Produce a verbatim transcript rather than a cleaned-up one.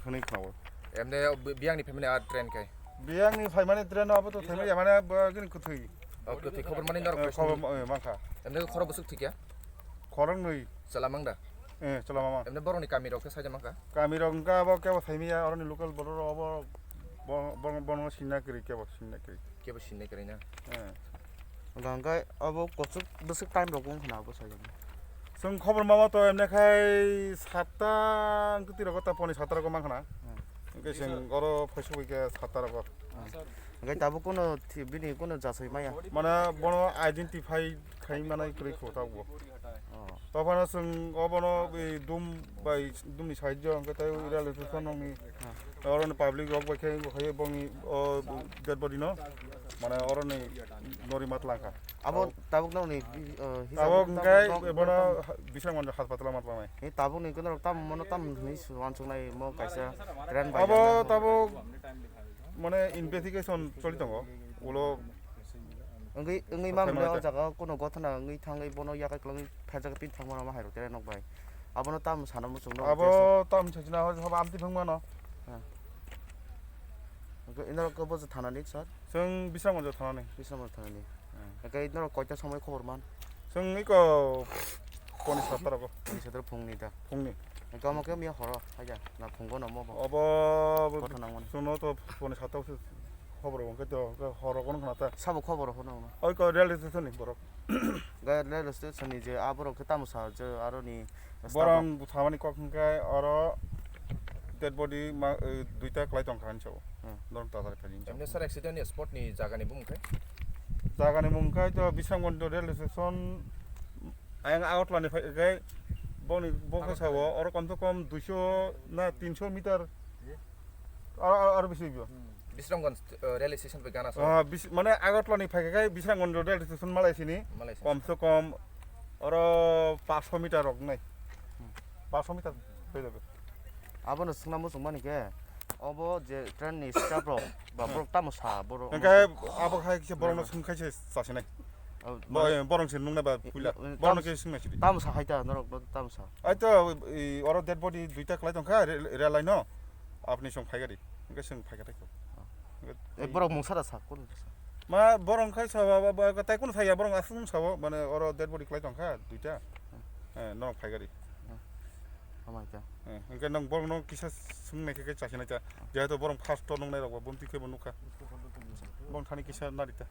Hwnwi khnawo. Emne bi-, biyangni phaimani a train khai? Biyangni phaimani train abo to thaimani ya, mane bo gini kwthwi. O, kwthwi khobor mani norok Eh, khobor ma-, eh, mankha. Emne khoro bwswk thikya? Khoroknwi. Chwla mangda? Eh, chwla mama. Emne borokni kamirok khe saida mankha? Kamirok wngkha abo kebo thaimiya, oroni local borok rok abo bo-, bo-, bono sinna kwrwi, kebo sinna kwrwi. Kebo sinna kwrwi na? Eh. Hwnka hwnkhe abo kuchuk bwswk time rok wng khna abo saida. Chwng khobor mama to emne khai satta wngtwi rok ta poni satta rok mankha na. Hmm. Hwnkhe chwng oro phaisugwi khe satta rok. Hmm. Hwnkhe tabuk kuno thi-, bini kuno jasai maya. Mane bono identify khai manai kwrwi kho tabuk. Oh. Tophano chwng obono bai dum bai dumni side o hwnkhe tei railway station nokni Hmm. oroni public rok bai khe bo khai bongni o dead body no mane oroni nori mat langkha. Abo tabuk nokni, uh, hisab Tabuk kitab hwnkhe nok bono nok ha-, Bisramganj hospital o mat langnai. He tabukni kuno rok tam mono tam hwnwi uansuknai mo kaisa train bai Abo jana. Tabuk mane investigation choli tongo. Ulo Wngwi, wngwi ma Tongthai mwnwi o manai jaga o kuno gothona wngwi thangwi bono yakai kwlwngwi phaijak pin thangmano ma hai rok tere nok bai. Abono tam sana muchung no Abo tam sajina hoi haba amtwi phang mano. Wngkhe ino rok khe bo thanani sir? Chwng Bisramganj thanani. Bisramganj thanani. Hmm. Hwnkhe ino rok koita somoi khobor man? Chwng iko poni satta rogo. Poni satta phungni da. Phungni. Hwnkhe omo khe miya horo haja na phungo no mo bo. Obo Kothona mano. Chwngno to poni satta Khobor bo hwnkhe to, hwnkhe horo kono khna ta. Sabo khobor hono no. Oi ko railway station ni borok. Ga railway station ni je a borok khe tamo sa je aro ni Borok thamani kok hwnkhe oro dead body ma, eh, duita kwlai tongkha hinwi sao. Hmm. Norok tatar kha hinwi sao. Emne sir accident ni spot ni jaga ni bumung khe? Jaga ni mung khe to Bisramganj railway station ayang Agartala ni phai khe boni bo khe sao oro kom se kom duiso na tinso meter. Aro, aro, aro bisi bo. Bisramganj, eh, railway station bai gana so. Ah, bis-, mane Agartala ni phaikha khai Bisramganj railway station malai sini. Malai sini. Kom se kom oro paanch meter rok nai. Paanch meter bai jabe. Abono swngna muchung mani khe, obo je train ni staff rok, ba borok tamo sa, borok Hwnkhe abo khai khe borokno swng khai se chasinai. Oh, Bo-, mane eh, borok se nungna ba puila. Eh, Borokno tam-, khe swngna sidi. Tamo sa hai ta, norok no tamo sa. Ai to, i, oro dead body duita kwlai tongkha, re-, rail line no. Apni song phai gari. Hwnkhe swng phai gari ko. Oh. Hwnkhe Eh, borok mungsa da sa, kun sa? Ma borok khai sa ba, ba, ba, tai kun sa ya, borok aswng sa bo, mane oro dead body kwlai tongkha, duita. Hmm. Eh, norok phai gari. Hmm. Amai ta. Eh, hwnkhe nang borok no kisa swng nai khe, khe chasinai ta. Jehetu borok first to nung nai rok ba, bumti khe bo nukha. Borok thani kisa nari ta.